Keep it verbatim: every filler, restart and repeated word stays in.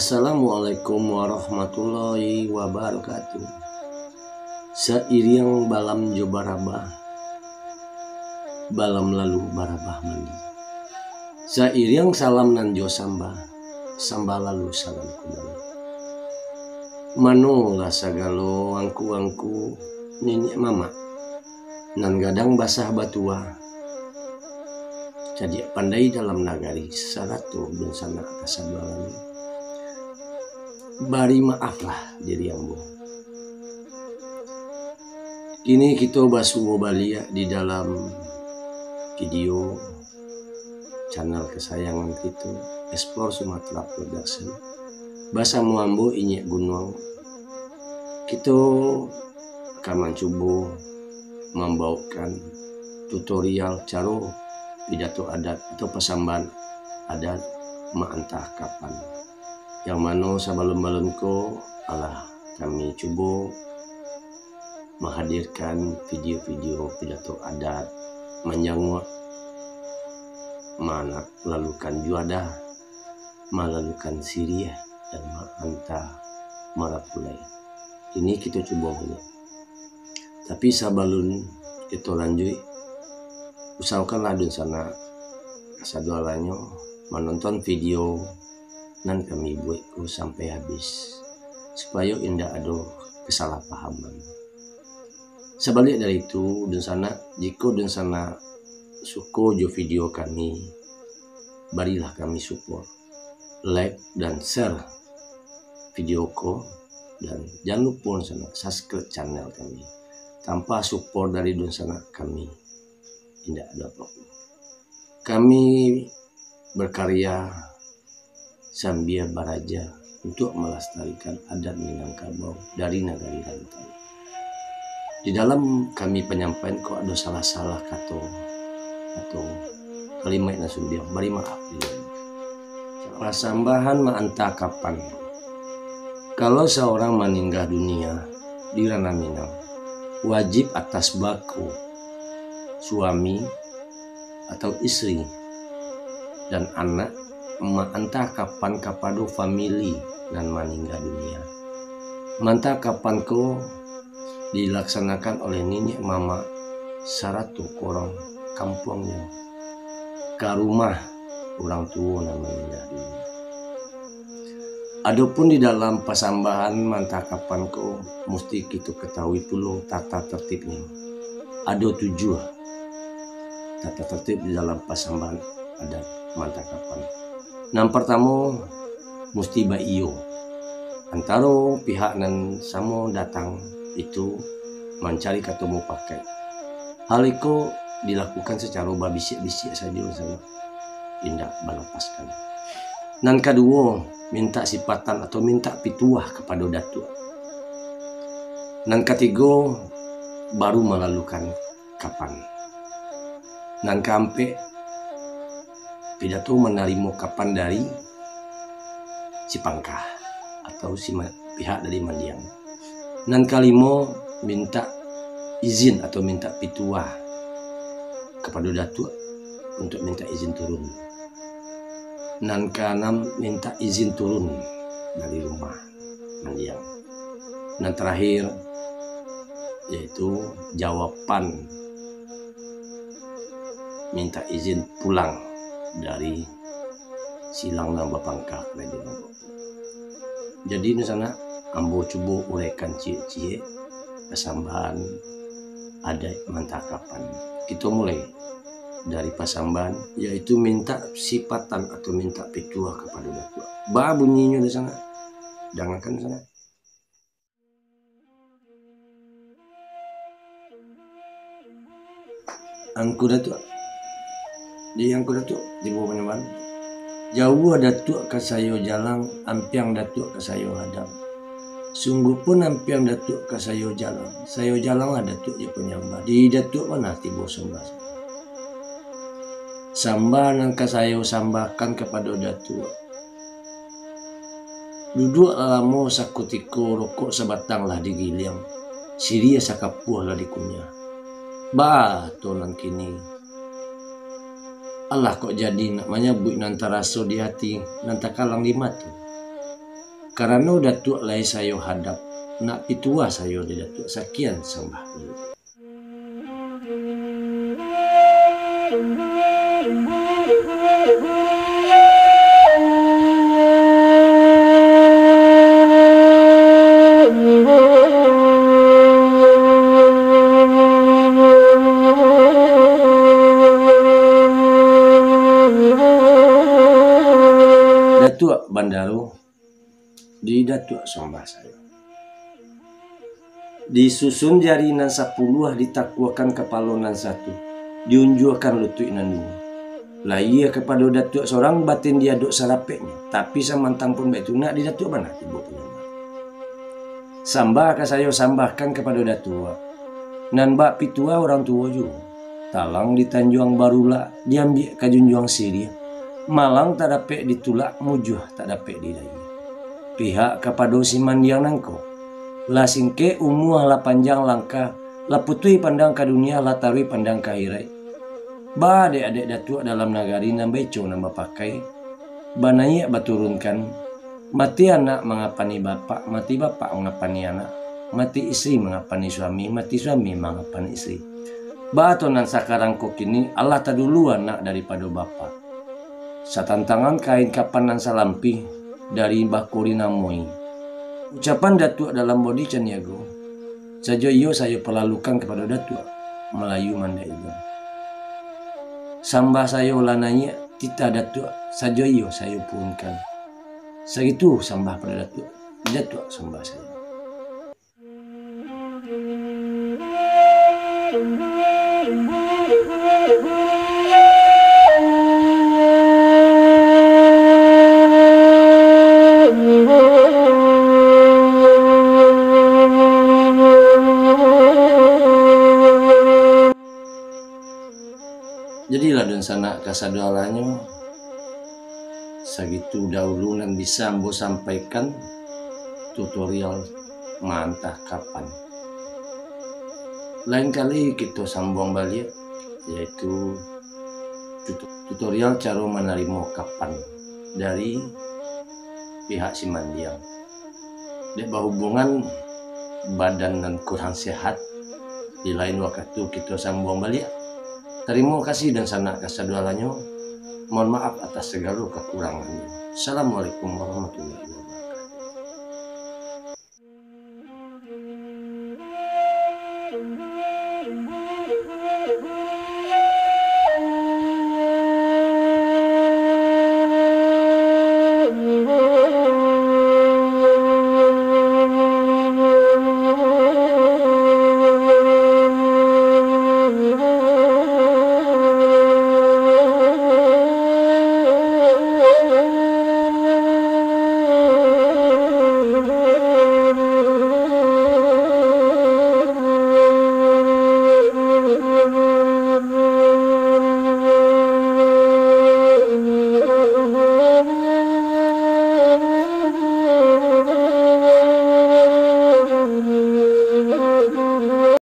Assalamualaikum warahmatullahi wabarakatuh. Sairiang balam jo barabah, balam lalu barabah mandi. Sairiang salam nan jo sambah, sambah lalu salam kumbali. Manolah sagalo angku-angku niniak mamak, nan gadang basah batuah, cadiak pandai dalam nagari, sarato dunsanak kasadonyo. Bari maaflah diri ambo. Kini kito basuo baliak di dalam video channel kesayangan kito, Explore Sumatra Production. Basamo ambo Inyek Gunuang, kito akan mancubo mambaokan tutorial caro pidato adat atau pasambahan adat maanta kapan. Yang mano sabalun-balun ko alah kami cubo mahadirkan video-video pidato adat, manyanguak, malalukan juadah, malalukan siriah, dan maanta marapulai. Ini kito cubo baliak. Tapi sabalun kito lanjuik, usahokanlah dunsanak kasadoalahnyo manonton video nan kami buek ko sampai habis, supayo indak ado kasalahpahaman. Sabaliak dari itu, dunsanak, jikok dunsanak suko jo video kami, barilah kami support, like dan share video ko, dan jan lupo dunsanak subscribe channel kami. Tanpa support dari dunsanak kami, indak ado apo-apo. Kami berkarya sambia baraja untuak malastarikan adat Minangkabau dari nagari rantau. Di dalam kami panyampaian ko ado salah-salah kato atau kalimaik nan sumbiang, bari maaf dulu. Pasambahan maanta kapan. Kalau saurang maningga dunia di ranah Minang, wajib atas bako, suami atau istri, dan anak maanta kapan kapado famili nan maningga dunia. Maanta kapan ko dilaksanakan oleh niniak mamak sarato korong kampuangnyo ka rumah urang tuo nan maningga dunia. Adopun di dalam pasambahan maanta kapan ko, musti kito katahui pulo tata tertibnyo. Ado tujuah tata tertib di dalam pasambahan adat maanta kapan. Nan partamo, musti baiyo antaro pihak nan samo datang itu mancari kato mupakaik. Hal iko dilakukan sacaro babisiak-bisiak sajo sanak, indak balapaskan. Nan kaduo, mintak sipatan atau mintak pituah kapado datuak. Nan katigo, baru malalukan kapan. Nan kaampek, pidato manarimo kapan dari si pangka atau si ma-, pihak dari mandiang. Nan kalimo, mintak izin atau mintak pituah kapado datuak untuak mintak izin turun. Nan kaanam, mintak izin turun dari rumah mandiang. Nan tarakhir, yaitu jawaban mintak izin pulang dari silang nan bapangka karajo ambo. Jadi, di sanak, ambo cubo uraikan ciek-ciek pasambahan adaik maanta kapan. Kito mulai dari pasambahan, yaitu mintak sipatan atau mintak pituah kapado datuak. Ba bunyinyo di sanak. Dangakan di sanak. Angku Datuak. Di Angku Datuak, di bawah panyambahan. Jauah Datuak ka sayo jalang, ampiang Datuak ka sayo hadang. Sungguah pun ampiang Datuak ka sayo jalang, sayo jalanglah Datuak jo panyambah. Di Datuak mano tibo sambah. Sambah nan ka sayo sambahkan kapado Datuak. Duduak lah lamo sakutiko, rokok sabatang lah digiliang, siriah sakapuah lah dikunyah. Baa to nan kini? Alah kok jadi nak manyabuik nan taraso di ati, nan takalang di mato. Karano Datuak lai sayo hadap, nak pituah sayo di Datuak, sakian sambah dulu. Datuak Bandaro, di Datuak sambah sayo. Disusun jari nan sapuluah, ditakuakan kapalo nan satu, diunjuakan lutuik nan duo. Lahia kapado Datuak sorang, batin diadok sarapeknyo, tapi samantang pun baitu nak di Datuak bana tibo panyambah. Sambah ka sayo sambahkan kapado Datuak, nan bak pituah urang tuo juo. Talang di Tanjuang Barulak, diambiak ka junjuang siriah. Malang tak dapek ditulak, mujuah tak dapek diraih. Pihak kapado si Mandiang nangko, lah singkek umua, lah panjang langkah, lah putuih pandang ka dunia, lah taruih pandang ka ahiraik. Ba adek-adek Datuak dalam nagari, nan baico nan bapakai, banaiak baturunkan, mati anak mangapani bapak, mati bapak mangapani anak, mati isteri mangapani suami, mati suami mangapani isteri. Baa tu nan sakarang ko kini, alah tadulu anak daripado bapak. Satantangan kain kapan nan salampih, dari bako dinamoi. Ucapan Datuak dalam bodi caniago, sajo iyo sayo palalukan kapado Datuak Malayu Mandailing. Sambah sayo lah naiak, titah Datuak sajo iyo sayo purunkan. Sagitu sambah pado Datuak, Datuak sambah sayo. Jadilah dunsanak kasadoalahnyo, sagitu dahulu nan bisa ambo sampaikan tutorial maantah kapan. Lain kali kito sambuang baliak, yaitu tuto-, tutorial caro manarimo kapan dari pihak si Mandiang. Dek bahubungan badan nan kurang sehat, di lain wakatu kito sambuang baliak. Tarimo kasih dunsanak kasadoalahnyo. Mohon maaf atas sagalo kakurangannyo. Assalamualaikum warahmatullahi wabarakatuh.